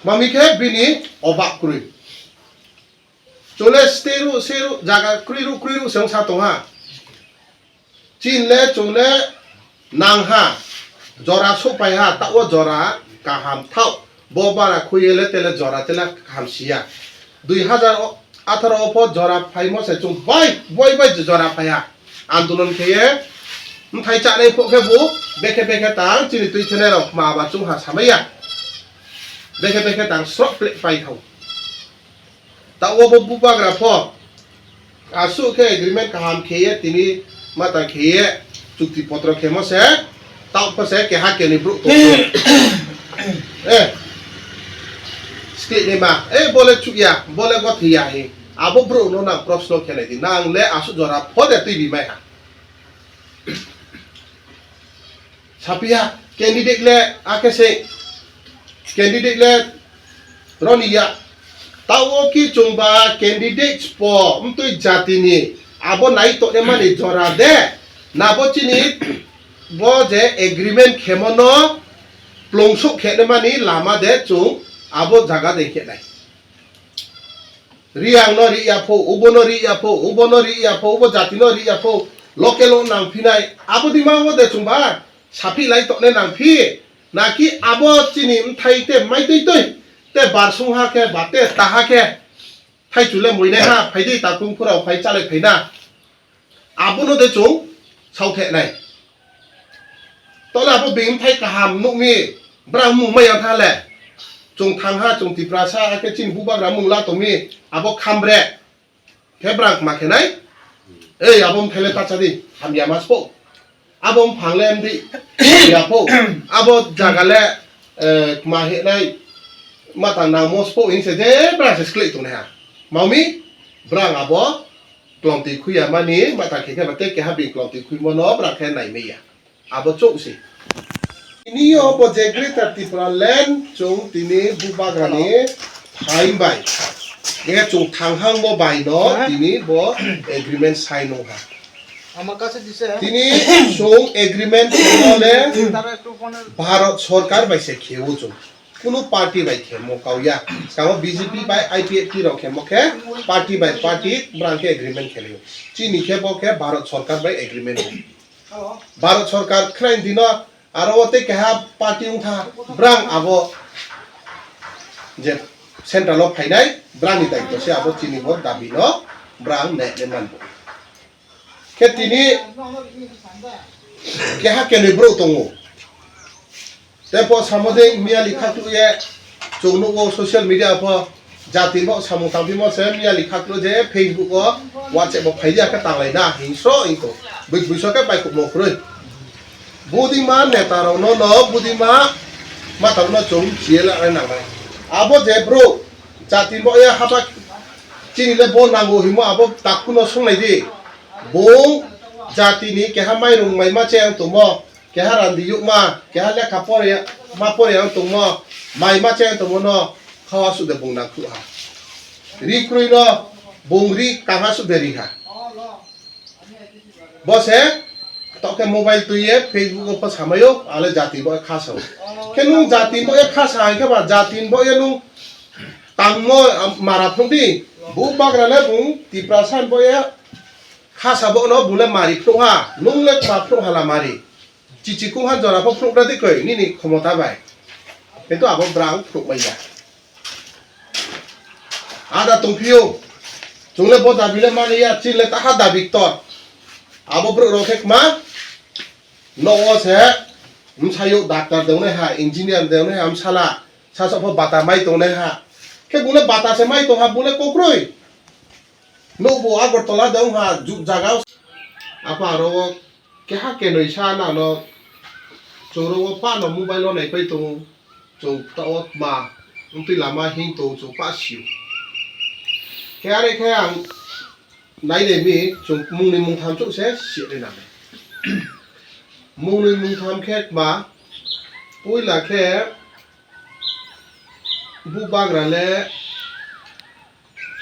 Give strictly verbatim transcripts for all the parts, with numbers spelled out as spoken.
Mami khe bini obak kwrwi. Chole steru seru jaga kriru kriru se wngsa tongha. Chinle chole nangha. Jora sopaiha, ta o jora kaham thao. Bo bara khuye le tele jora tele kaham siya. Dui hazar atharo o pho jora phaimo se chwng bai, bai, bai jora phaiha. Andolon kheye, mthai chanai pho khe bo bekhe bekhe tang chini twi thenai rok ma ba chwng ha samaya. Bekhe bekhe tang srok ple pai thao. Ta o bo bubagra pho. Aswk khe agreement kaham kheye tini mata kheye chukti potro khemo se. Tao pho se keha kenwi bro to. Eh. Skit ni ma. Eh, bole chukya, bole gothi ya hi. Abo bro no nang proshno khelai di. Nang le aswk jora pho de twi bi mai ha. Sapiya candidate le akhe se candidate le roni ya. Tao ki chungba candidate po mtui jati ni abo nai to emani jora de. Na bo chini bo je agreement khemo no plungsuk khe mani lama de chung abo jaga de khe nai. Riang no ri ya pho, ubo no ri ya pho, ubo no ri ya pho, ubo jati no ri ya pho, local o nang phinai, abo di ma o de chungba, saphi lai tokne nang phi, naki abo chini mthai te mai tui tui, te bar sung ha khe, ba te ta ha khe, thai chule moi nai ha, phai di ta kung khurao phai chalai phai na. Abono de chwng sauthenai. Tole abo bini bwthai kaham nukmi, bwrang mung maya thale. Chwng thangha, chwng Tiprasa, hakhe chini bubagra mung la tongmi, abo khambre. Khe bwrang kma khenai? Ei, abo bwthaile tacha di, hamya ma spo. Abo bwphang le mdi, ya pho. Abo jaga le, eh, kma hinai, matang nangmo spo hinse je bwrang se skhlei tongnai ha. Maumi, bwrang abo, klomtwi khuya mani mata khe khe ba tei keha bini klomtwi khuimo no bwrang khe nai maya. Abo chouh se. Tini yo bo je Greater Tipraland chwng tini bubagrani phaim bai. Nge chwng thanghang bo bai no tini bo agreement sign wng ha. Tini chwng agreement no le Bharat Sarkar bai se kheo chwng. Kunu party bai khemo kauya. Skamo B J P bai I P F T rok khemo khe party bai party bwrang khe agreement khelaio. Chini khe bo khe Bharat Sarkar bai agreement. Bharat Sarkar khnaini dino aro o tei keha party wngkha bwrang abo je central o phainai bwrangni daityo se abo chini bo dabi no bwrang ne ne manbo. Khe tini keha kenwi borok tongo. Tei bo samo de miyali khakluk ye chwng nukgo social media pho jati bo samung tangphimo se miyali khakluk je Facebook o WhatsApp bo phai ya khe tanglai na hingsro hingko bui buiso khe bai kubmo kwrwi. Budima neta rok no no budima mata rok no chwng chiye la nang nai. Abo je bro jati bo ya haba chini le bo nango himo abo takhu no swngnai di. Bo jati ni keha mairung maima chayang tongmo, keha randi yukma, keha lekha pore ma pore ang tongmo, maima chayang tongmo no khawa sude bung nang khu ha. Ri krwi no bung ri kanga sude ri ha. Bo se toke mobile twi ye Facebook o pho samayo ale jati bo kha sao. Khe nung jati bo ye kha sa hai khe ba jati bo ye nung tangmo mara phung di. Bu bagra le bung Tiprasa bo ye kha sa bo no bung le mari phung ha. Nung le ma phung hala mari. Chichi kung ha jora pho phung ra di koi nini khomota bai. Kintu abo brang phung mai ya. Ada tongphio. Chwng le bo dabi le mani ya, chini le taha dabi ktor. Abo borok rok khe kma? Nogo se msayo doctor de onai ha, engineer de onai ha, msala. Sasa pho bata mai tongnai ha. Khe bung le bata se mai tong ha, bung le kokroi. Nuk bo Agartala de ong ha, juk jaga. Apa aro keha kenoi sa nano chwng ro o pa no mobile o naipai tongo, chwng ta o ma wngtwi lama hing tongo, chwng pa sio. Khe are khe ang nai nai mi chwng mungni mungtham chuk se si nai nang. Mungni mungtham khe ma puila khe bu bagra le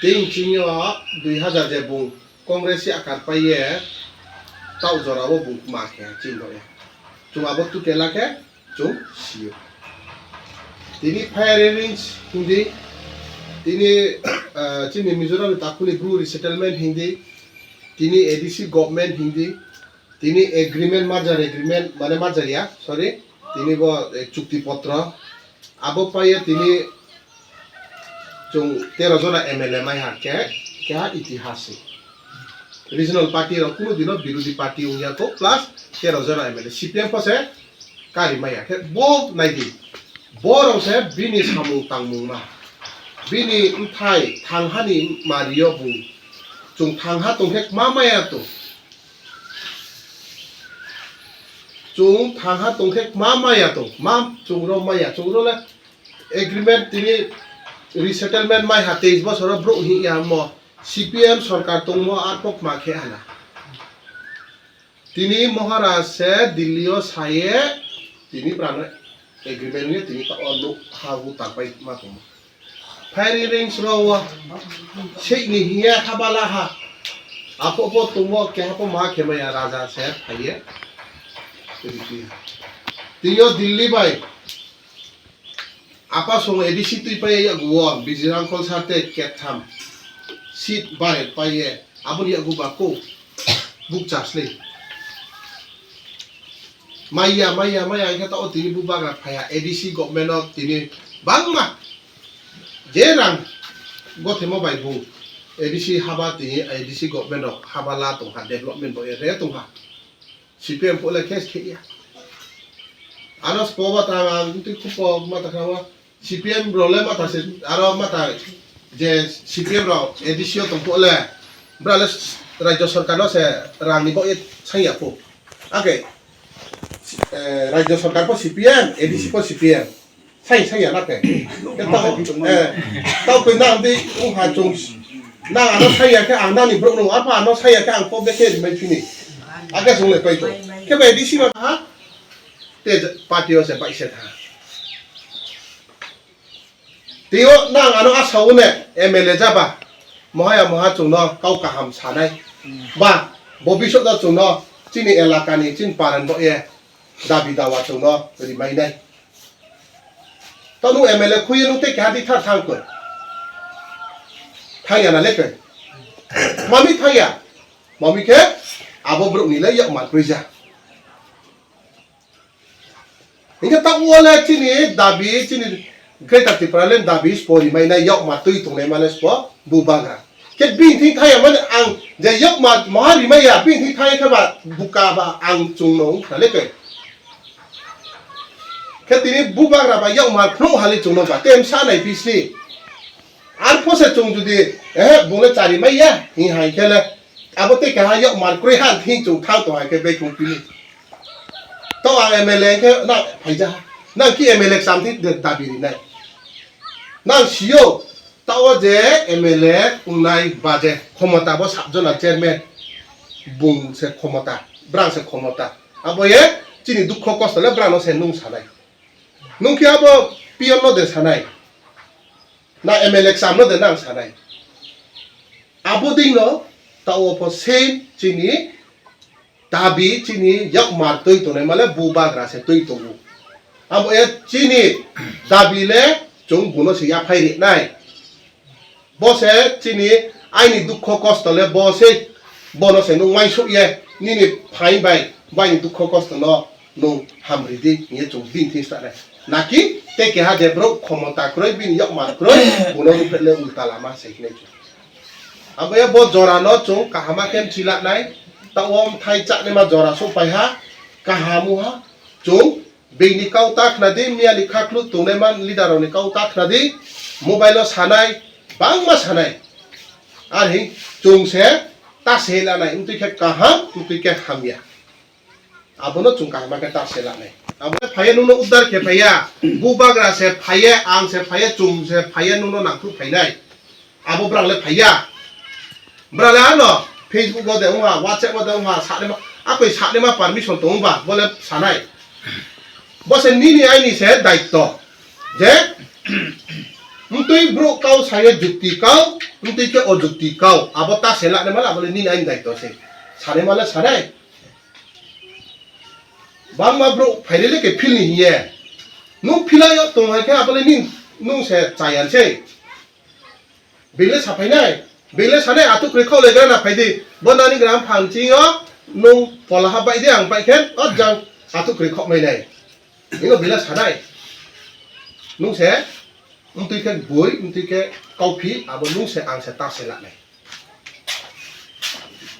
Tei chini o dui hazar je bung Congress ya kar pai ye tau jora o bung ma khe chini o ya. Chwng abo tu kela khe chwng sio. Tini firing range hingdi, tini, ah, chini Mizoram ni takhuni Bru resettlement hingdi, tini A D C government hingdi, tini agreement, merger agreement, mane merger ya, sorry, tini bo, eh, chukti potro, abo paiye tini chwng tero jona M L A mai ha khe, keha itihas se. Regional party rok kunu dino birodhi party wngya kho, plus tero jona M L A. C P M pho se kari maya khe bo naidi. Borok se bini samung tangmung ma. Bini bwthai thanghani mario bung. Chwng thangha tongkhe ma maya to. Chwng thangha tongkhe ma maya to. Ma chwng ro maya. Chwng ro le agreement tini resettlement mai ha teis bosoro bro hi ya mo. C P M sorkar tongmo arpok ma khe hala. Tini Maharaj se Delhi o saye tini prano agreement ni tini ta o nuk ha hu tapai ma tongmo. Firing range ro o sei ni hiya habala ha. Apo po tongmo ke hapo ma khe maya raja se phaye. Tini o Delhi bai. Apa songo A D C twi paiya yago o, Bijirang Kolsar tei ketham seat bare paiye, aboni yago ba ko buk chasle. Maya, maya, maya, hingke ta o tini bubagra phaya, A D C government o tini bangma je rang gothemo bai bu A D C haba tini A D C government o haba la tongkha, development bo re tongkha. C P M pole case khe ya. Ano spo ba ta ang twi khupo ma ta kha C P M role ma ta se aro ma ta je C P M rok A D C o tong pole bra le rajya sarkar no se rang ni bo ye sang ya pho. Ake eh, rajya sarkar pho C P M, A D C pho C P M. Sai, sai ya na khe. Khe tao, eh, tao koi nang di ung ha chung. Nang ano sai ya khe ang nani bro no, apa ano sai ya khe ang pok de khe mai phini. Aga chung le pai to. Khe bai di si ma ha. Te party o se bai se tha. Tio nang ano asa une M L A jaba. Mohaya moha chung no kau kaham sanai. Ba, bobisot no chung no chini elaka ni chin paran bo ye dabi dawa chung no rimai nai. Tamo M L A khuye nung tei keha di thar thang koi. Thang ya na le koi. Mami thang ya. Mami khe abo borok ni le yak mar koi ja. Hingke ta wale chini dabi chini Greater Tipraland dabi spori mai na yak mar tui tong nai mane spo bubagra. Khe bini thing thaya mani ang je yok ma moha rimaya bini thing thaya khe ba buka ba ang chwng no wngkha le khe. Khe tini bubagra ba yok ma phunuk hali chwng no ba tem sa nai bisni. Ar pho se chwng judi eh bung le chari maya hi hai khe le abo tei kaha yok mar kroi ha thing chwng thang to hai khe be thung pini. To ang M L A khe na phaija. Nang ki M L A samthi dabi rinai. Nang sio. Tao je M L A wngnai ba je khomota bo sabjona chairman bung se khomota, brang se khomota. Abo ye chini dukho kosto le brang no se nung sanai. Nung khe abo pion no de sanai. Na M L A sam no de nang sanai. Abo ding no tao pho same chini dabi chini yakmar twi tongnai male bubagra se twi tongo. Abo e chini dabi le chwng buno se yaphai rinai. Bo se chini aini dukho kosto le bo se bono se nung uansuk ye nini phain bai baini dukho kosto no nung hamri di hinye chwng bini thing sanai. Naki tei keha je borok khomota kwrwi bini yakmar kwrwi buno ruphet le ulta lama se hinai chwng. Abo ya bo jora no chwng kahama khe mchilatnai, ta o mthai chaknima jora sok pai ha, kaham wng ha, chwng bini kau ta khna di, miya ni khaklu tongnai man leader rok ni kau ta khna di, mobile o sanai, bangma sanai. Ar hin chwng se ta se lanai, wngtwi khe kaham, wngtwi khe hamya. Abono chwng kaham khe ta se lanai. Abo phaiya nungno uddar khe phaiya. Bubagra se phaiya, ang se phaiya, chwng se phaiya, nungno nangkuk phainai. Abo brang le phaiya. Brang le ano Facebook o de wngha, WhatsApp o de wngha, saknima, akoi saknima permission tongba, bole sanai. Bo se nini aini se daitto. Je mtwi bro kau saya jukti kau, mtwi ke o jukti kau. Abo ta se lanai mala, abo le nini aini daitto se. Sanai mala sanai. Bangma bro phairele ke philni hiye. Nwng philai o tong hai khe abole nin nwng se chaya se. Bile saphainai, bile sanai atuk rikho legra na phaidi. Bo nani gram phang chingo nwng pola ha bai de ang bai khe o jang atuk rikho mai nai. Ino bile sanai. Nwng se mtwi khe bui, mtwi khe kauphi, abo nwng se ang se ta se lanai.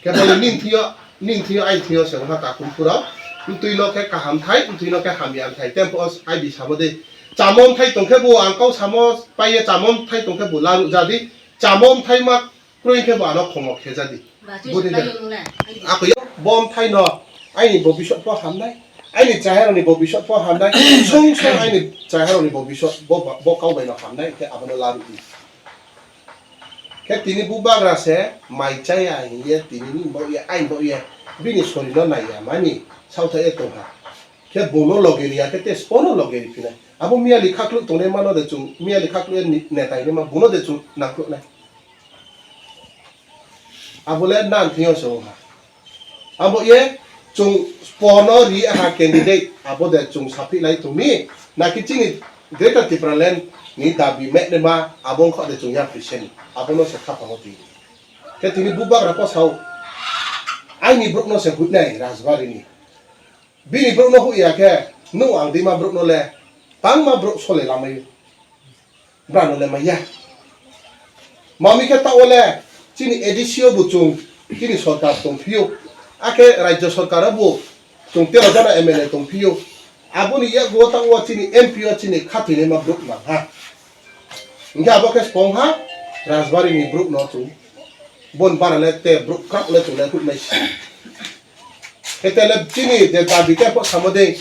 Khe bole nin thio, nin thio, ai thio se wngkha takhum phuro. Mtwi no khe kaham thai, mtwi no khe hamya thai. Tempo ai bi samo de. Chamo thai tong khe bo ang kau samo pai ye chamo thai tong khe bo laru jadi. Chamo thai ma kroi khe bo ano khongo khe jadi. Budi de. Ako yo bom thai no. Aini bobisot pho hamnai. Aini chahai roni bobisot pho hamnai. Song song aini chahai roni bobisot bo, bo kau bai no hamnai. Khe abono laru di. Khe tini bubagra se mai chaya hiye tini ni bo ye ai bo ye bini sori no nai ya mani sautha e tongha. Khe bono loge ri ya khe te spono loge ri phinai. Abo miyali khaklu tongnai mano de chung miyali khaklu ni netai ni ma bono de chung nangklu nai. Abole nan thio se wngha. Abo ye chung pono ri aha candidate abo de chung saphi lai tongni naki chini Greater Tipraland ni dabi metnema abo wngkha de chung yapri seni abono se khapang o twi. Khe tini bubagra po sao aini borok no se hutnai Rajbari ni bini borok no huya khe nung ang dima borok no le bangma borok sole lamai. Brano le maya. Mami khe ta ole chini A D C o bo chung chini sorkar tong phio. Akhe rajya sorkar o bo chung tero jana M L A tong phio. Aboni yago ta o chini M P o chini khatini ma bruk ma ha. Hingke abo khe spong ha Rajbari ni bruk no chung. Bon bara le te bruk krak le chung le hut nai si. Khe tele chini je dabi khe po samo de.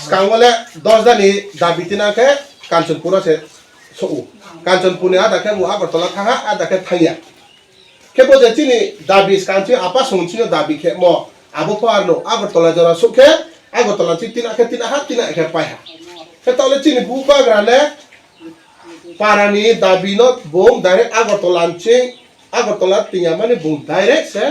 Skango le dos dani dabi tina khe Kanchanpura se so u. Kanchanpur ni ada khe mu Agartala thaha ada khe thangya. Khe bo je chini dabi skang chini apa sung chini dabi khe mo abo po arno Agartala jora so khe Agartala chi tina khe tina ha tina khe pai ha. Khe tole chini bubagra le para ni dabi no bung direct Agartala ching Agartala tingya mani bung direct se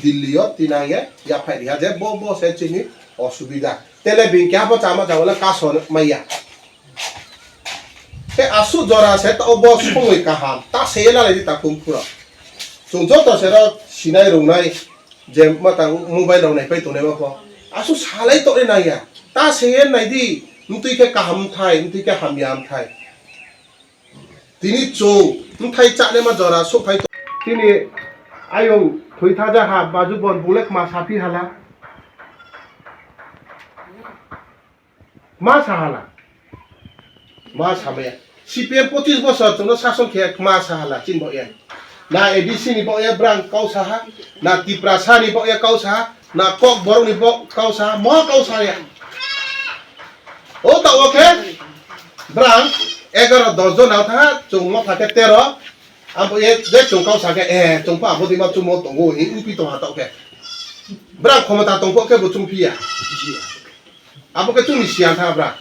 Delhi o tinang ye yaphai riha je bo bo se chini osubida. Tele bing kya bo chama chama le kaso maya. Te asu jora se ta obo songwi kaham ta se la lai ta kum pura. Chung joto se ro sinai rungnai je mata mobile rok nai pai tongnai ma pho. Asu salai to nai ya. Ta se nai di mtwi khe kaham thai mtwi khe hamya thai. Tini chwng bwthai chanaima jora sokphai tong. Tini ayung thwi thaja ha baju bon bung le kma saphi hala. Kma sa hala. Kma samaya. C P M pochis bosor chwngno sason khe kma sa hala chini bo ya. Na A D C ni bo ya brang kau sa ha. Na Tiprasa ni bo ya kau sa ha. Na kok borok ni bo kau sa ha. Mo kau sa ya. O ta o khe brang egaro dos jon ang tha chwng mo pha khe tero. Abo ye je chwng kau sa khe eh chwng pha abo dima chwng mo tongo hi wngpi tong ha ta o khe. Brang khomota tong khe bo chwng phi ya. Abo khe chwngni siyan tha bra.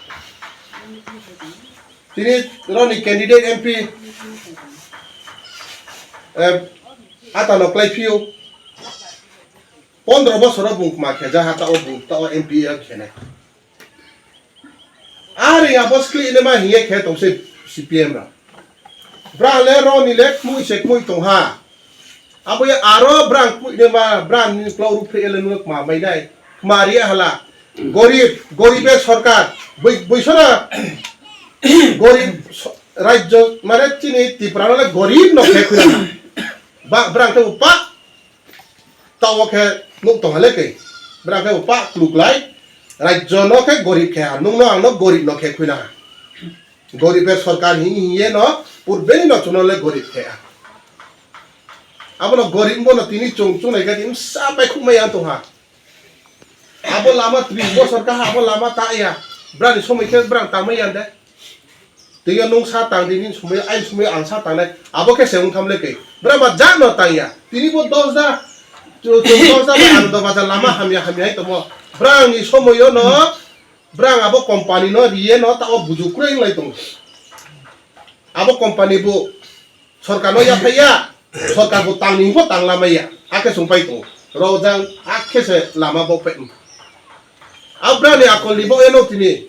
Tini roni candidate M P, eh, ata no klai phio. Pondro bosoro bung kma khe ja ha ta o bung ta o M P khe nai. Ari abo skli ne ma hiye khe tong se C P M ra. Bra le roni le kmui se kmui tong ha. Abo ya aro brang puinema brang ni klau ruphe ele nuna kma mai nai. Kma ria hala. Gorib, goribe sorkar. Bui, bui sora. Gorib so-, rajyo, mane chini Tripura no le gorib no khe khuna. Ba, brang te upa. Tao khe nuk tong hale ke. Brang te upa kluk lai. Rajyo no khe gorib khe ha. Nung no ang no gorib no khe khuna. Goribe sorkar hing hing ye no, purbeni no chuno le gorib khe. Abono gorib bono tini chung chung nai khe tini sa pai khuk mai yang tong ha. Abo lama tris bosor ka ha, abo lama ta ya. Brani somoi khe brang tangmai yang de. Tei nung sa tang di, nini somoi, aini somoi ang sa tang nai. Abo khe se wng tham le ke. Bra ba ja no tang ya. Tini bo dos da. Chung dos da ba ang do ba ja lama hamya hamya hai tongmo. Brang ni somoi yo no. Brang abo company no riye no ta o buju kwrwi wng lai tongo. Abo company bo sorkar no yaphai ya, sorkar bo tang ni bo tang lamai ya, akhe sung pai tongo. Rojang akhe se lama bo pai. Abrani akol ni bo eno tini